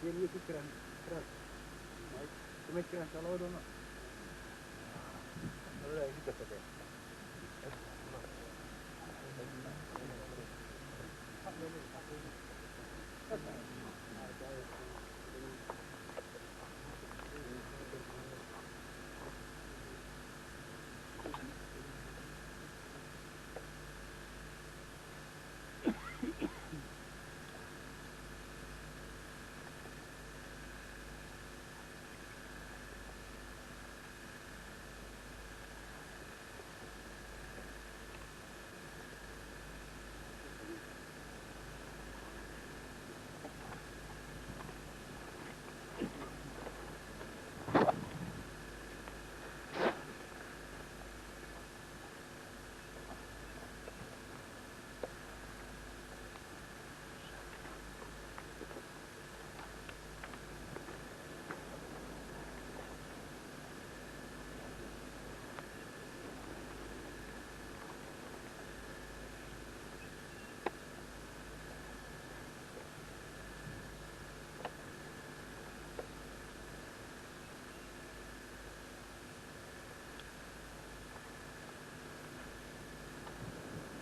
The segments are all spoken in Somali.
Miyay ku jiraan tiraas? Kuma jiraan soo labadooda labada ay ku darsadeen.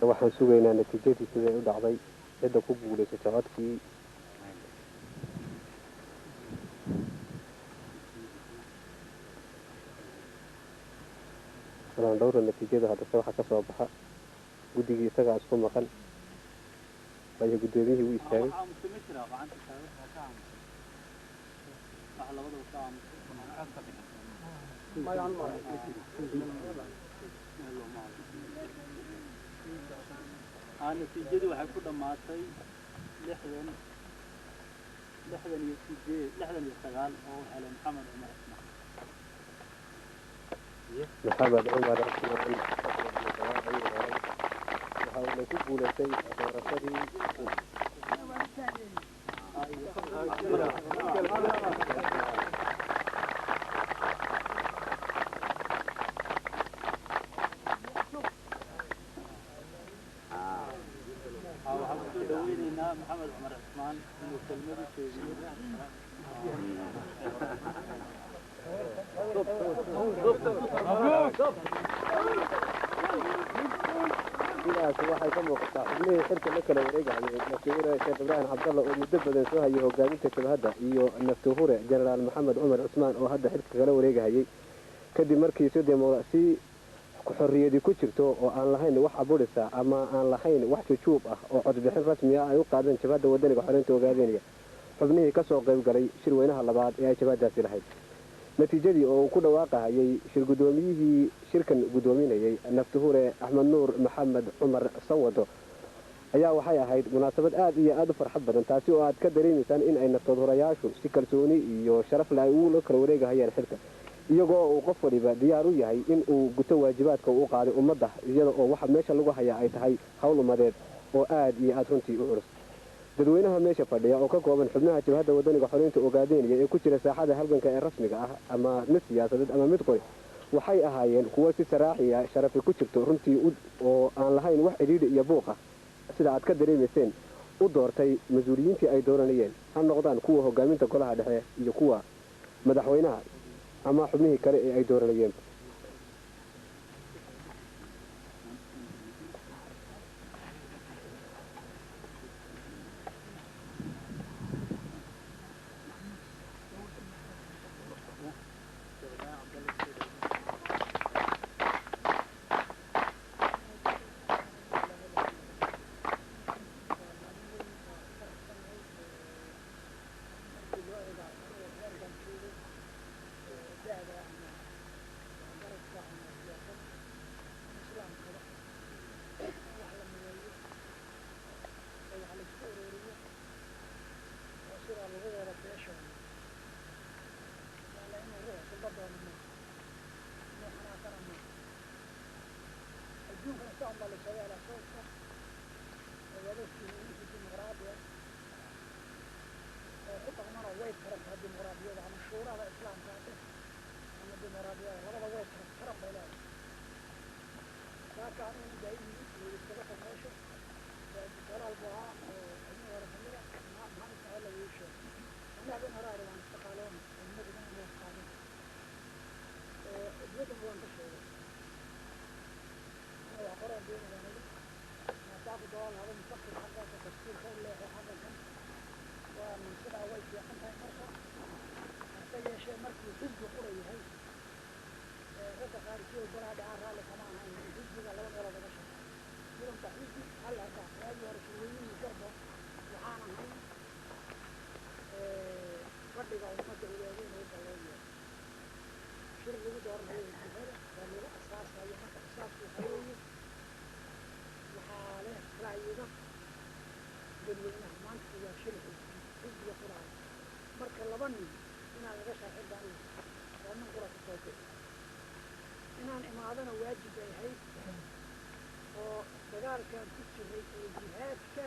Waxaan sugaynaa natiijadii siday u dhacday, cidda ku guulaysatay codkii. Balaan dhowra natiijada haddase waxaa ka soo baxa guddigii isagaa isku maqan, waayo guddoomiyihii wuu istaagay. Wax aamusay ma jiraa? Gacanta taagan wax labadaba ka aamusay meel looma hadlo. Natiijadii waxay ku dhammaatay 60, 68, 69 oo helay Maxamed Cumar Cismaan. Maxamed Cumar Cismaan 69 ayuu helay, waxa uuna ku guulaystay doorashadii. Waxaan kusoo dhaweyneynaa Maxamed Cumar Cismaan inuu kelmad u jeediyo. Sidaas waxay ka muuqataa xubnihii xilka la kala wareegayay, naftihure Sheekh Ibraahim Cabdalla oo muddo badan soo hayay hogaaminta jabhadda iyo naftihure Jenaraal Maxamed Cumar Cusmaan oo hadda xilka kala wareegahayay, kadib markii si si xorriyadi ku jirto oo aan lahayn wax aburisa ama aan lahayn wax jujuub ah oo codbixin rasmi ah ay u qaadeen Jabhadda Wadaniga Xoreynta Ogaadeynaya xubnihii ka soo qayb galay shirweynaha labaad ee ay jabhaddaasi lahayd. Natiijadii oo uu ku dhawaaqahayay shir guddoomiyihii shirkan guddoominayay, naftihure Axmed Nuur Maxamed Cumar Sawado, ayaa waxay ahayd munaasabad aad iyo aada u farxad badan, taasi oo aad ka dareemaysaan in ay naftood hurayaashu si kalsooni iyo sharaf le ay ugu kala wareegahayaan xilka, iyagoo uu qof waliba diyaar u yahay in uu guto waajibaadka uu qaaday ummadda, iyada oo waxa meesha lagu hayaa ay tahay hawl ummadeed oo aad iyo aada runtii u culus. Dadweynaha meesha fadhiya oo ka kooban xubnaha Jabhadda Wadaniga Xoreynta Ogaadeynaya ee ku jira saaxada halganka ee rasmiga ah, ama mid siyaasadeed ama mid qori, waxay ahaayeen kuwo si saraaxiya sharafi ku jirto runtii oo aan lahayn wax cidhiidhi iyo buuq ah, sida aad ka dareemayseen, u doortay mas-uuliyiintii ay dooranayeen, ha noqdaan kuwa hogaaminta golaha dhexe iyo kuwa madaxweynaha ama xubnihii kale ee ay dooranayeen. Doonayaan maadaama doon hada mustaqbal xaggaas dastuurka u leexo xaggan kan waa sidaa way fiican tahay. Marka hase yeeshee markuu xisbi qura yahay, ragga qaarkii oo golaha dhacaa raalli kama ahayn in xisbiga laba meelood laga shaqeeyo midunba xisbi hal hadda. Waagii hore shirweynihii Garbo waxaan ahayn fadhiga ummadda Ogaadeen ee loo yeero shir lagu dooranayo jihada oo lagu asaasayo. Marka asaasku waxaa weeye waxaa leh ra'yiga dadweynaha. Maanta waa shir xisbi, xisbiga quraaya. Marka laba nin inaan laga sharxin baan oo nin qura ku soo bixi inaan imaadana waajib bay ahayd oo dagaalkan ku jiray ee jihaadka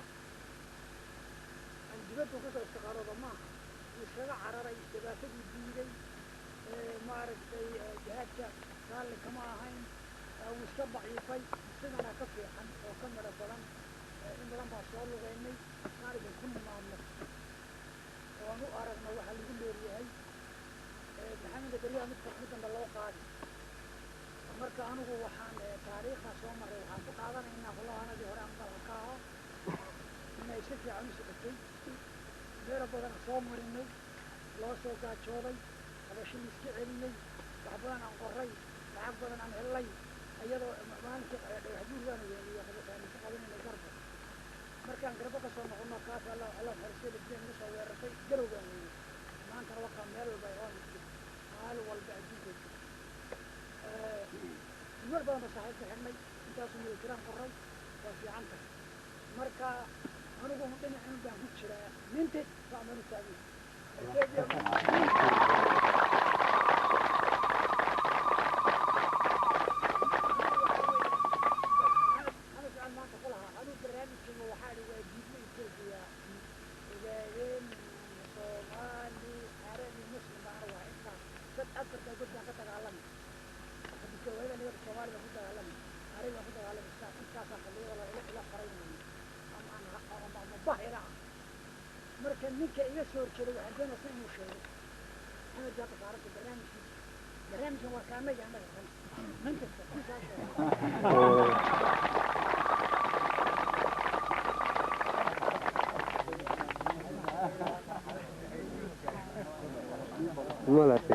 aan dibaddu kasoo istiqaarooda maaha. Wuu iskaga cararay, dhibaataduu diiday, maaragtay, jihaadka raalli kama ahayn, wuu iska daciifay. Sidana ka fiican oo ka midho badan in badan baa soo lugeynay saan idinku nimaadno oon u aragno waxaa lagu leeryahay Maxamed beryaha midka mid dambe loo qaadi. Marka anigu waxaan taariikhda soo maray waxaan ku qaadanaynaa qolahanadii hore aan dalka ka ahaa inay si fiican u socotay, meelo badan soo marinay, loo soo gaajooday, habashi la iska celiyey, wax badan aan qoray, lacag badan aan helay, iyadoo maalinkii Dhagaxbuur waanu weynay aan ku qabanayna Garbo. Markaan Garbo ka soo noqono kaas alla alla xarisay la nagu soo weerartay, Garow baan weynay. Maantana wakaa meel walba ay oon jirto, maalin walba adduunka jirto, meel badan ba saaxiib ka xidhnay, intaasu militeraan qoray, waa fiican tahay. Marka anigu dhinacun baan ku jiraa minted baan u taagna. Maxamed maanta ku lahaa anuu barnaamijkayga waxaa dhi waa diidma Etoobiya, Ogaadeen, Soomaali, Carabi, Muslim baan anigu ahay. Intaas dad afarta god baan ka dagaalamay. Hadda niga Soomaali baan ku dagaalamay, Carabi baan ku dagaalamay, sidaas intaasaa xilliyada la ila qoray weeye ama aan ama bah ila ah. Marka ninka iga soo horjeeday waxaan doonaysaa inuu sheego Maxamed baa saaranta barnaamijkiisa. Barnaamijkan waa kaanaga annaga kan mantadka kiisaa sheegay. Malate.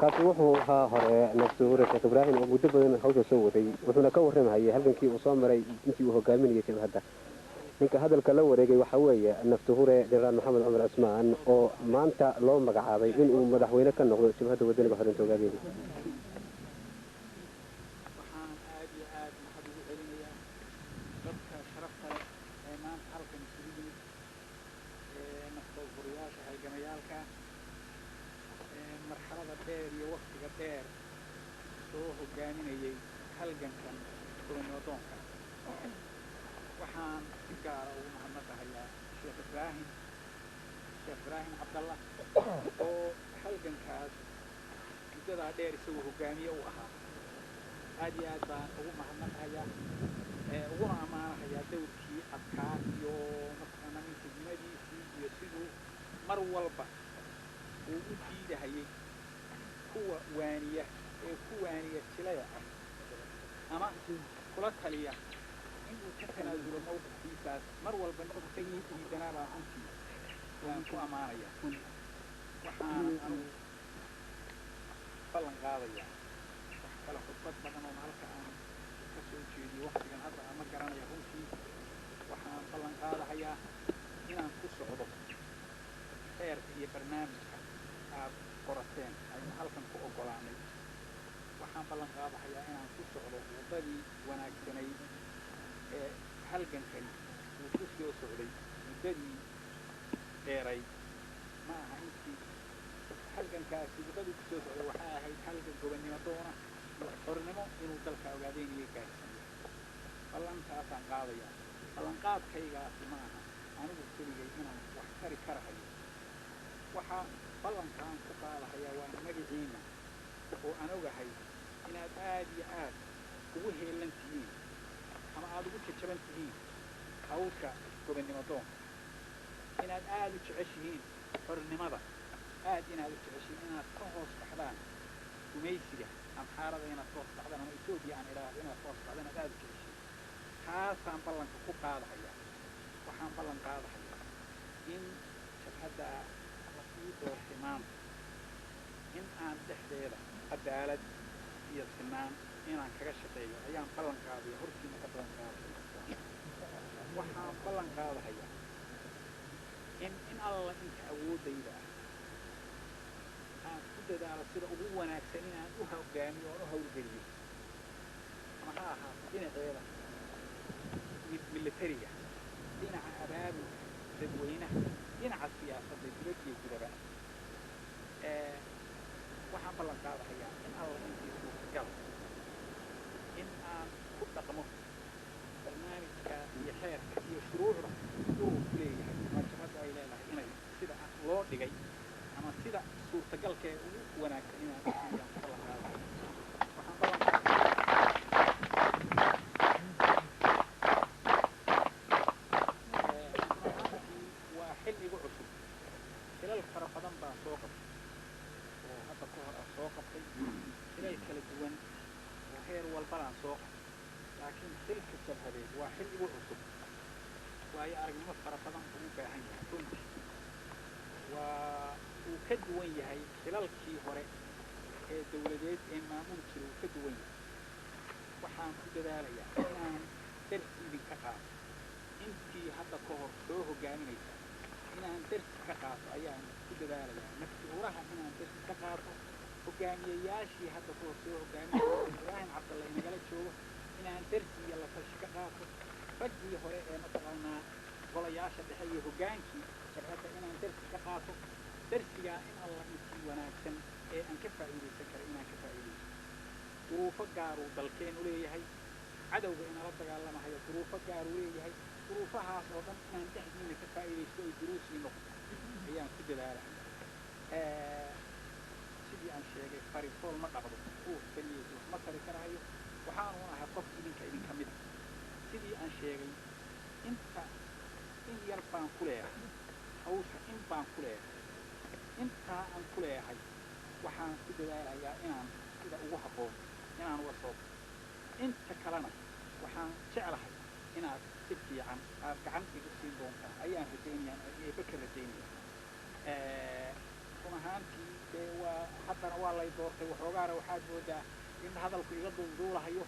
Kaasi wuxuu ahaa hore nafsuhure Sheekh Ibraahim oo muddo badan hawsha soo waday, wuxuuna ka warramayay halgankii uu soo maray intii uu hogaaminayay jabhadda. Ninka hadalka la wareegay waxaa weeye naftuhure Jenaraal Maxamed Cumar Cusmaan oo maanta loo magacaabay inuu madaxweyne ka noqdo Jabhadda Wadaniga Xorinta Ogaadeyda. Waxaan aad iyo aad mahad ugu celinayaa dadka sharafta leh ee maanta halkan isugu yimid ee naftowfurayaasha halgamayaalka ee marxalada dheer iyo waktiga dheer soo hogaaminayay halgankan gobonimodoonka. Waxaan si gaara ugu mahadnaqahayaa Sheekh Ibraahim, Sheekh Ibraahim Cabdallah, oo halgankaas muddadaa dheer isagoo hogaamiye u ahaa. Aad iyo aad baan ugu mahadnaqahayaa uguna ammaanahayaa dawrkii adkaa iyo mataqaanaa mintidnimadiisii iyo siduu mar walba uu u diidahayay kuwa waaniya ee ku waaniya jilaya ah ama kula taliya inuu ka tanaasulo mawqifkiisaas. Mar walba isagii diidanaa baan runtii yaan ku ammaanaya. Waxaana anugu ballan qaadayaa wax kale khudbad badan oo halka aan ka soo jeediyo waktigan hadda aan ma garanaya runtii. Waxaan ballan qaadahayaa inaan ku socdo xeerka iyo barnaamijka aad qorateen aynu halkan ku oggolaanay. Waxaan ballan qaadahayaa inaan ku socdo waddadii wanaagsanayd ee halgankani uu ku soo socday muddadii dheerayd. Ma aha intii halgankaasi waddadii ku soo socday waxay ahayd halgan gobonnimo doona iyo xornimo inuu dalka Ogaadeynayo gaarsiiyo. Ballantaasaan qaadayaa. Ballanqaadkaygaasi ma aha anigu keligay inaan wax tari karahayo. Waxaa ballankaan ku qaadahayaa waa magiciinna oo aan ogahay inaad aad iyo aad ugu heellan tihiin ama aada ugu jajaban tihiin hawsha gobonnimo doonka. Inaad aada u jeceshihiin xornimada, aad inaad u jeceshihiin inaad ka hoos baxdaan gumaysiga Amxaarada, inaad ka hoos baxdaan ama Etoobiya aan idhaahdo, inaad ka hoos baxdaan inaad aada u jeceshihiin, taasaan ballanka ku qaadahayaa. Waxaan ballan qaadahayaa in jabhadda la ii doortay maanta in aan dhexdeeda cadaalad iyo sinaan inaan kaga shaqeeyo ayaan ballan qaadaya, hortiina ka ballan qaadahaya. Waxaan ballan qaadahayaa in alla inta awooddayda ah aan ku dadaalo sida ugu wanaagsan inaan u hoggaamiyo oon u hawlgeliyo, ama ha ahaato dhinaceeda militariga, dhinaca abaabulka dadweynaha, dhinaca siyaasadda dibad iyo gudaba. Waxaan ballan qaadahayaa in alla intii suurtagal in aan ku dhaqmo barnaamijka iyo xeerka iyo shuruucda ururku leeyahay ama jabhaddu ay leedahay, inay sida loo dhigay ama sida suurtagalka ee ugu wanaagsan inaan ayaan ku ballan qaadahaya. Waxaan ballan ahaantii waa xil igu cusub. Xilal fara badan baan soo qabtay oo hadda ka hor aan soo qabtay, xilal kala duwan oo heer walbanaan soo qabtay, laakiin xilka jabhadeed waa xil igu cusub, waayo aragnimo fara badan buu u baahan yahay. Runtii waa uu ka duwan yahay xilalkii hore ee dawladeed ee maamuli jiray, uu ka duwan yahay. Waxaan ku dadaalayaa inaan darsi idinka qaato, intii hadda ka hor soo hoggaaminaysa inaan darsi ka qaato ayaan ku dadaalayaa, nafti uraha inaan darsi ka qaato, hogaamiyeyaashii hadda ka hor soo hogaaminaya, Ibraahim Cabdalle inagala joogo, inaan darsi iyo la tashi ka qaato, raggii hore ee mataqaanaa golayaasha dhexe iyo hoggaankii jabhadda inaan darsi ka qaato. Darsigaa in alla intii wanaagsan ee aan ka faa'iidaysan kara inaan ka faa'iidaysto. Duruufo gaaruu dalkeenu leeyahay, cadowga inala dagaalamahayo duruufo gaaruu leeyahay. Duruufahaas oo dhan inaan dhexdiina ka faa'iidaysto oy duruusii noqoto ayaan ku dadaalaya. Sidii aan sheegay, farifool ma dhaqdo, ruux keliyeed wax ma tari karahayo. Waxaanuun ahay qof idinka idinka mid a. Sidii aan sheegay, inta in yar baan ku leeyahay hawsha, in baan ku leeyahay, intaa aan ku leeyahay waxaan ku dadaalayaa inaan sida ugu habboon inaan uga soo baxo. Inta kalena waxaan jeclahay inaad si fiican aad gacan igu siin doontaan ayaan rajaynayaa, eebbe ka rajaynaya. Run ahaantii dee waa haddana waa lay doortay, waxoogaana waxaad moodaa in hadalku iga duulduulahayo.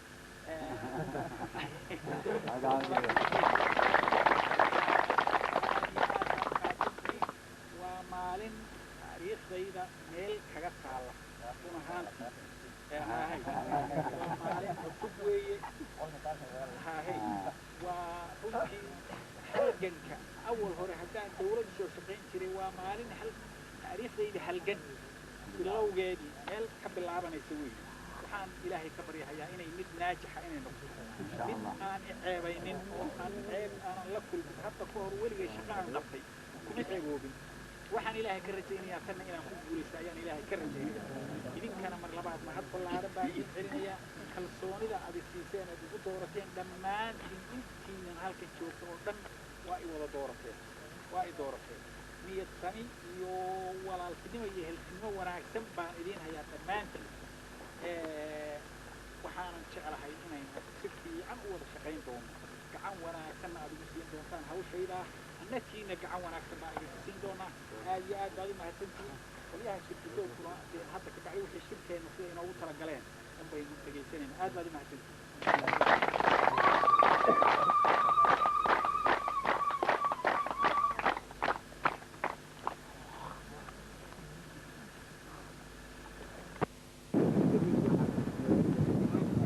Waa maalin taariikhdayda meel kaga taalla. Run ahaantii hahay, waa maalin cusub weeye. Hahay, waa runtii halganka awal hore haddaan dawladdu soo shaqayn jiray, waa maalin hal taariikhdayda halgan bilowgeedii meel ka bilaabanaysa weeye. Waxaan Ilaahay ka baryahayaa inay mid naajixa inay noqoto, mid aan i ceebaynin oo aan ceeb aanan la kulmin. Hadda ka hor weligay shaqo aan qabtay kuma ceeboobin. Waxaan Ilaahay ka rajaynayaa tanna inaan ku guulaysto ayaan Ilaahay ka rajaynaya. Idinkana mar labaad mahad ballaaran baan idin celinayaa kalsoonida aad i siiseen aad igu doorateen. Dhammaantiin intiinan halkan joogto oo dhan waa i wada doorateen, waa i doorateen. Niyad sami iyo walaaltinimo iyo heltinimo wanaagsan baan idiin hayaa dhammaantiin. Waxaanan jeclahay inaynu si fiican u wada shaqayn doono, gacan wanaagsanna aad igu siin doontaan hawshaydaa, annatiina gacan wanaagsan baan idinku siin doonaa. Aad iyo aad baad u mahadsantihiin. Qolyaha shirkidowkuna dee hadda ka bacdi wixii shirkeenna sida inoogu talagaleen un baynu dhegaysanayna. Aad baad u mahadsantihiin.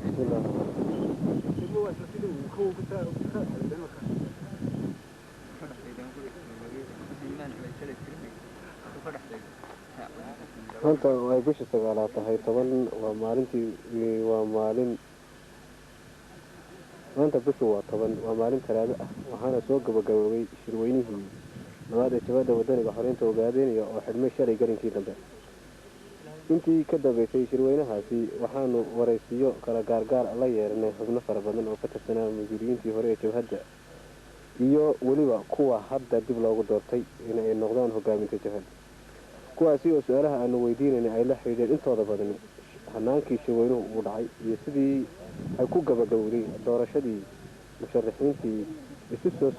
بسم الله الرحمن الرحيم. Maanta oo ay bishii sagaalaad tahay 10, waa maalintii, waa maalin, maanta bishu waa 10, waa maalin Talaado ah. Waxaana soo gabagaboobay shirweynihii labaad ee Jabhadda Wadaniga Xoreynta Ogaadeynaya oo xidhmay shalay galinkii dambe. Intii ka dambeysay shirweynahaasi waxaanu waraysiyo kala gaargaar la yeeranay xubno fara badan oo ka tirsanaa mas-uuliyiintii hore ee jabhadda. Iyo weliba kuwa hadda dib loogu doortay inay noqdaan hogaaminta jabhadda, kuwaasi oo su-aalaha aanu weydiinayna ay la xidhiidheen intooda badan hanaankii shirweynuhu uu dhacay iyo sidii ay ku gabagabowday doorashadii musharaxiintii isu soo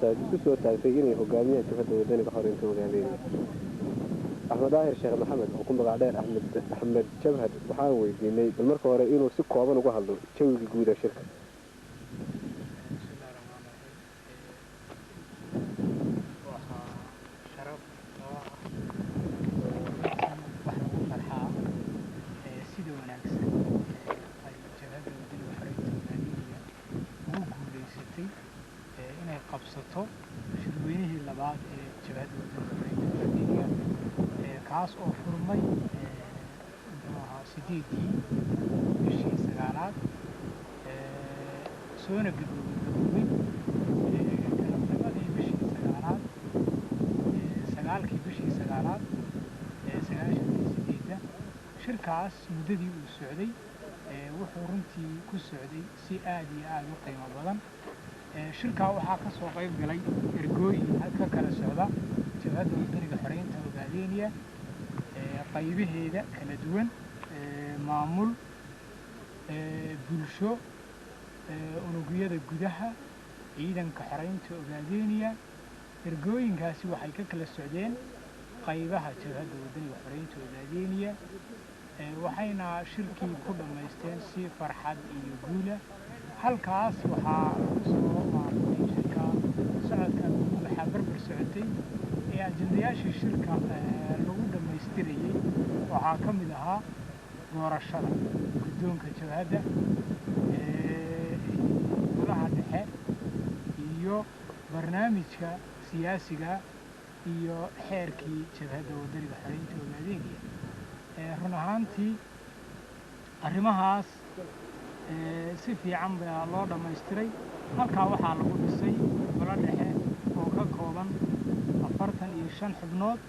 taagtay inay hogaamiyaan Jabhadda Wadaniga Xoreynta Ogaadeynaya. Axmed Daahir Sheekh Maxamed, oo ku magac dheer Axmed Jabhad, waxaan weydiinay bal marka hore inuu si kooban uga hadlo jawigii guud ee shirka. Bismillahi raxmaani raxiim. Waxaa sharaf noo ah oo wax lagu farxaa sida wanaagsan ay Jabhadda Wadaniga Xoreynta Ogaadeynaya ugu guuleysatay inay qabsato shirweynihii labaad ee Jabhadda Wadaniga Xoreynta Ogaadeynaya, kaas oo furmay, muxuu ahaa, 8-dii bishii sagaalaad, soona gabagaboobay galabnimadii bishii sagaalaad, 9-kii bishii sagaalaad 98-da. Shirkaas muddadii uu socday wuxuu runtii ku socday si aad iyo aada u qiimo badan. Shirkaa waxaa ka soo qayb galay ergooyin ka kala socda Jabhadda Wadaniga Xoreynta Ogaadeynaya qaybaheeda kala duwan, maamul, bulsho, unugyada gudaha, ciidanka xoreynta Ogaadeynaya. Ergooyinkaasi waxay ka kala socdeen qaybaha Jabhadda Wadaniga Xoreynta Ogaadeynaya, waxayna shirkii ku dhammaysteen si farxad iyo guula. Halkaas waxaa lagu soo maartay shirka socodka, waxaa barbar socotay ee ajandayaashii shirka lagu dhammaystirayey waxaa ka mid ahaa doorashada guddoonka jabhadda, golaha dhexe iyo barnaamijka siyaasiga iyo xeerkii Jabhadda Wadaniga Xoreynta Ogaadeynaya. Run ahaantii arrimahaas si fiican baa loo dhammaystiray. Halkaa waxaa lagu dhisay golo dhexe oo ka kooban 45 xubnood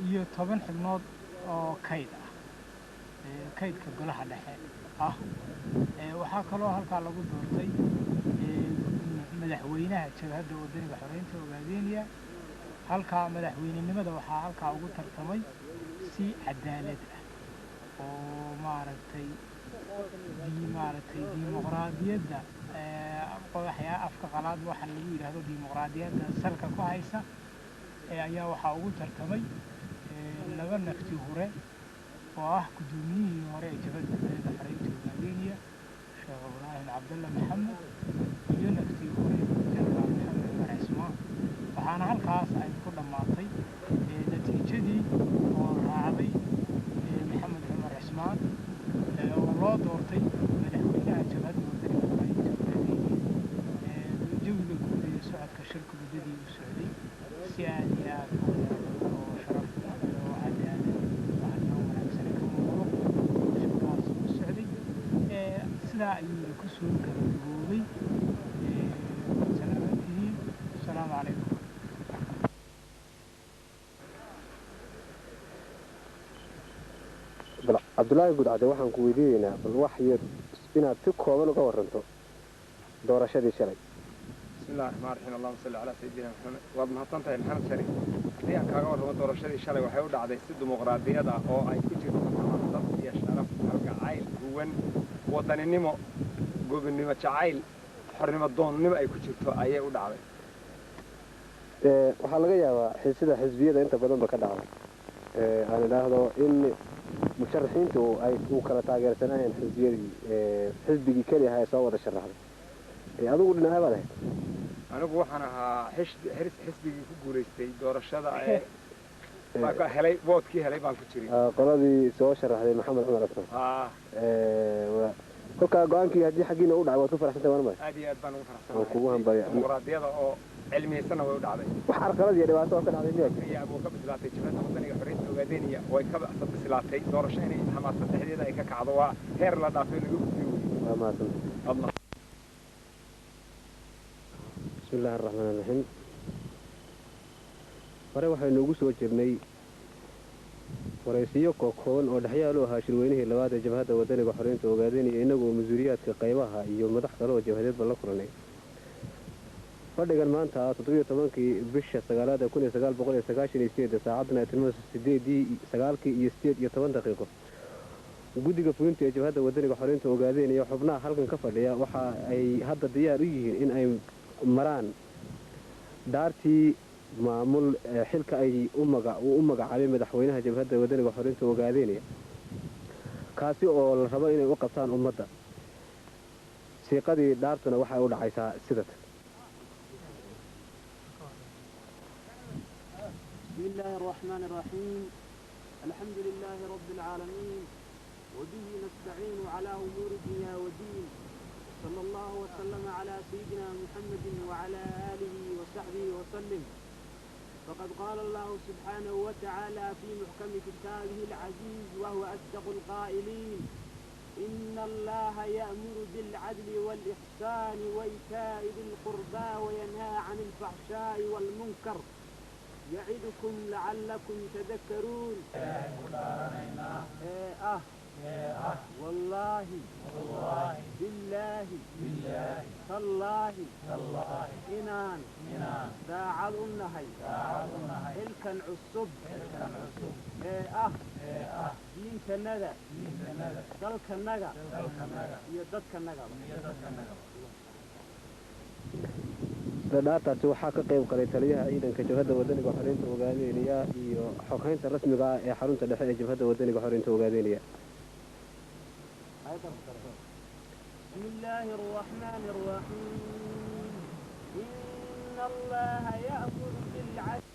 iyo 10 xubnood oo kayd ah, kaydka golaha dhexe ah. Waxaa kaloo halkaa lagu doortay madaxweynaha Jabhadda Wadaniga Xoreynta Ogaadeynaya. Halkaa madaxweynenimada waxaa halkaa ugu tartamay si cadaalad ah oo maaragtay maaragtay dimuqraadiyadda, waxyaa afka qalaad waxa lagu yidhaahdo dimuqraadiyadda salka ku haysa, ayaa waxaa ugu tartamay laba nafti hure oo ah guddoomiyihii hore ee Jabhadda Wadaniga Xoreynta Ogaadeynaya, Sheekh Ibraahim Cabdulla Maxamed, iyo naftii hore Jenaraal Maxamed Cumar Cismaan. Waxaana halkaas ay ku dhammaatay natiijadii oo raacday Maxamed Cumar Cismaan oo loo doortay madaxweynaha Jabhadda Wadaniga Xoreynta Ogaadeynaya. Jawiga guud ee socodka shirka muddadii uu socday si aad iyo aad u qiimo badan oo sharaf oo cadaalad waxnoo wanaagsan ka muuqdo shirkaas u socday, sidaa ayuuna ku soo gabagaboobay. Salaamantihiin, asalaamu calaykum. Bal Cabdulaahi Gudcade, waxaan ku weydiinaynaa bal wax yar inaad si kooban uga waranto doorashadii shalay. Bismi illahi raxmaan raxiim, allahuma salli calaa sayidina Maxamed. Waad mahadsan tahay, Maxamed Shariif. Haddii aan kaaga warramo doorashadii shalay, waxay u dhacday si dimuqraadiyad ah oo ay ku jirto xamaasad iyo sharaf, kalgacayl huwan, wadaninimo, gobonnimo jacayl, xornimo doonnimo ay ku jirto ayay u dhacday. Waxaa laga yaabaa sida xisbiyada inta badanba ka dhacda, aan idhaahdo in musharaxiintu ay u kala taageersanaayeen xisbiyadii, xisbigii keli ahaa ee soo wada sharaxday. Adigu dhinacee baad ahayd? Anigu waxaan ahaa xisbigii ku guulaystay doorashada ee helay vote-kii helay baan ku jiray. Qoladii soo sharaxday Maxamed Cumar Cismaan. Kolkaa go-aankii haddii xaggiina u dhacay waad ku faraxsantay, waan maya? Aad iyo aad baan ugu faraxsanahay. Kugu hambalya. Dimuqraadiyada oo cilmiyeysanna way u dhacday. Wax carqalad iyo dhibaato oo ka dhacday miyaa jirta? Ayaa ka bislaatay Jabhadda Wadaniga Xoreynta Ogaadeynaya, way ka bislaatay doorasho inay xamaasad dhexdeeda ay ka kacdo, waa heer la dhaafay laga gudbiyo wey. Waa mahadsantahay. Bismi illahi araxmaan iraxiim. Hore waxaynu ugu soo jirnay waraysiyo kookooban oo dhexyaal u ahaa shirweynihii labaad ee Jabhadda Wadaniga Xoreynta Ogaadeynaya, inagoo mas-uuliyaadka qaybaha iyo madax kale oo jabhadeedba la kulanay. Fadhigan maanta, 17-kii bisha sagaalaad ee 1998, saacadduna ay tilmaamayso sideedii sagaalkii iyo 18 daqiiqo, guddiga fulinta ee Jabhadda Wadaniga Xoreynta Ogaadeen iyo xubnaha halkan ka fadhiya waxa ay hadda diyaar u yihiin in ay maraan dhaartii maamul xilka ay uu u magacaabay madaxweynaha Jabhadda Wadaniga Xoreynta Ogaadeynaya, kaasi oo la rabo inay u qabtaan ummadda. Siiqadii dhaartuna waxay u dhacaysaa sidatan. بسم الله الرحمن الرحيم، الحمد لله رب العالمين، وبه نستعين على أمور الدنيا والدين، صلى الله وسلم على سيدنا محمد وعلى آله وصحبه وسلم. فقد قال الله سبحانه وتعالى في محكم كتابه العزيز، وهو أصدق القائلين: إن الله يأمر بالعدل والإحسان وإيتاء ذي القربى وينهى عن الفحشاء والمنكر، يعظكم لعلكم تذكرون. Ee ah, wallaahi, billaahi, tallaahi, inaan daacad u nahay xilkan cusub ee ah diintannada, dalkannaga iyo dadkanagaba. Isla dhaartaasi waxaa ka qayb qalay taliyaha ciidanka Jabhadda Wadaniga Xoreynta Ogaadeynaya iyo xoghaynta rasmiga ah ee xarunta dhexe ee Jabhadda Wadaniga Xoreynta Ogaadeynaya. بسم الله الرحمن الرحيم، إن الله يأمر بالعدل